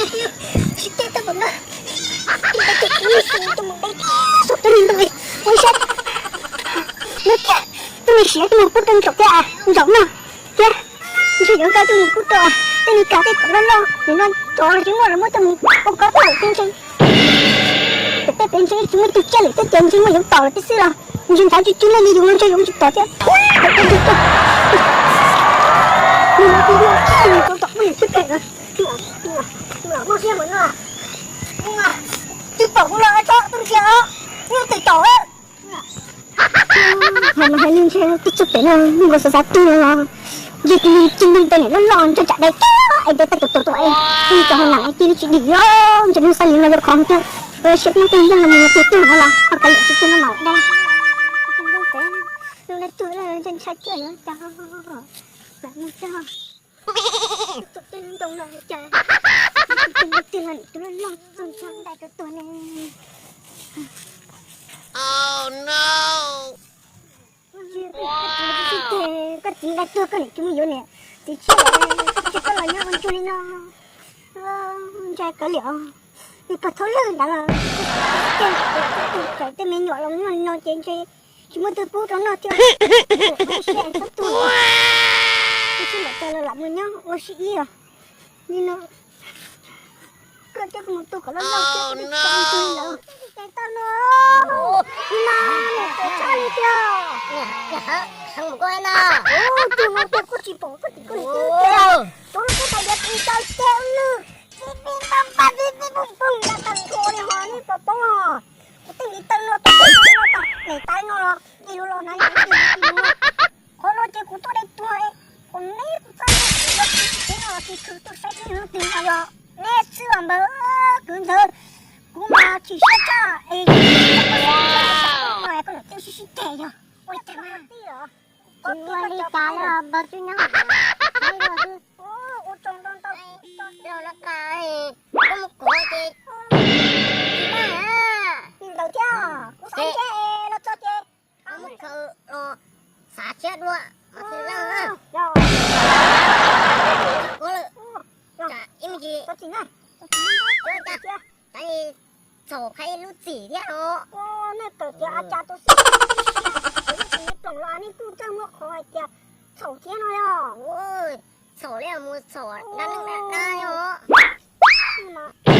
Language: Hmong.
Sib teb tau pom no, tus ntawd ces kuv yeej xwm tus mus de saum rau li ntawd li. Ua ib sab no thiab, tus me siav tus mus pub rau ntsaum thiab, ntsaum no thiab. Ntshe yuav nkag tus mus pub rau tej me kav tej kom loj loj, nim no tsov los tsis muaj los muab coj mus ua koj tawm tej ntse. Tej pem ntse tsis muaj tus tsiaj lawm, tej tias ntshe muaj yuav tom lawm tej xwb los ntshe ntshav tsw tsw leej li yus no ntshe yuav tsis tom thiab. Tus no tus no tsis tom muaj yuav tsis pem no. Muaj siab mus no. Twb pom kuv los tso tus ntsia os, twb tom. Hais mas hais li ntshe twb tsis pem no, nkaus xav xav twg no los ntshe tus ntsia ntoo tej niam loj loj ntshe tsam dai kiag es nte tag tus tus tus es tus cov hauv nam cia li tsis dim os, ntshe hnub xab li no yuav khov tiag. Siab peb tej yeej no mus tiag tiag no los ho kav liam tsis tiag no mam dai. Tus ntsia ntoo tej, tus ntsia ntoo tej ntshe ntshai kiag yuav cas, mam mus tso. Tus ntsia ntoo no cas tus ntsia ntoo tej los nim tus loj loj ntshai dai tuag tuag ne. Koj txiv dai tuag koj niam tsis muaj yuav niam txiv tshiab, koj tsis koj los nyob ua ntsuag li no. Ntshai kav liam, nws pog thaub lwj ntawd los, tej me nyuam los nyob li no ces ntshe tsis muaj twg pub rau noj thiab. Siab txhob tuag, tsis lam tas los lam mus nyob ua si ib os. Li no koj coj kuv mus tu kom loj loj thiab, tus ntsia ntoo ntawd. Ces tau no, no niam txiv txhob li tiag. Tus no tiag koj tsis pom koj txiv koj niam txiv tiag. Tus no kuj tas diav tsis tau tiag lwj. Pib pib pab pab pib pib pum pum nta tag nrho li ho nej puas paub os. Kuv tej ntiv taw no tau no tau, niam tais no los ib lub los hnav ib lub. Qhov no ces kuv tuaj de tuag, kuv neb kuv txaj, kuv tsis teb no los tsis khwv tuaj saib twg hnub twg no yog neb xwb los npawg kwv ntxawg. Kuv mas chim siab tshaj es koj niam txiv sib sib ceg yog ua li cas mas. Tsis ua li cas li os npawg Tswb Nyob. Ua tsaug ntau ntau. Los no tas, koj mus kov ces tsis tau na. Li ntawd thiab, kuv xav ntshe los txog ces koj mus khaws los xav tshiab dua mas tsis leej na. Kov lawm, tsam ib me ntsis txhaum qhia lub txim thiab os. Nej kawm tias a cas tus xib hwb, nej kuj txawj muab qhov hais tias txhaum thiab no yog. Txhaum li mus txhaum dab neeg dab dab os.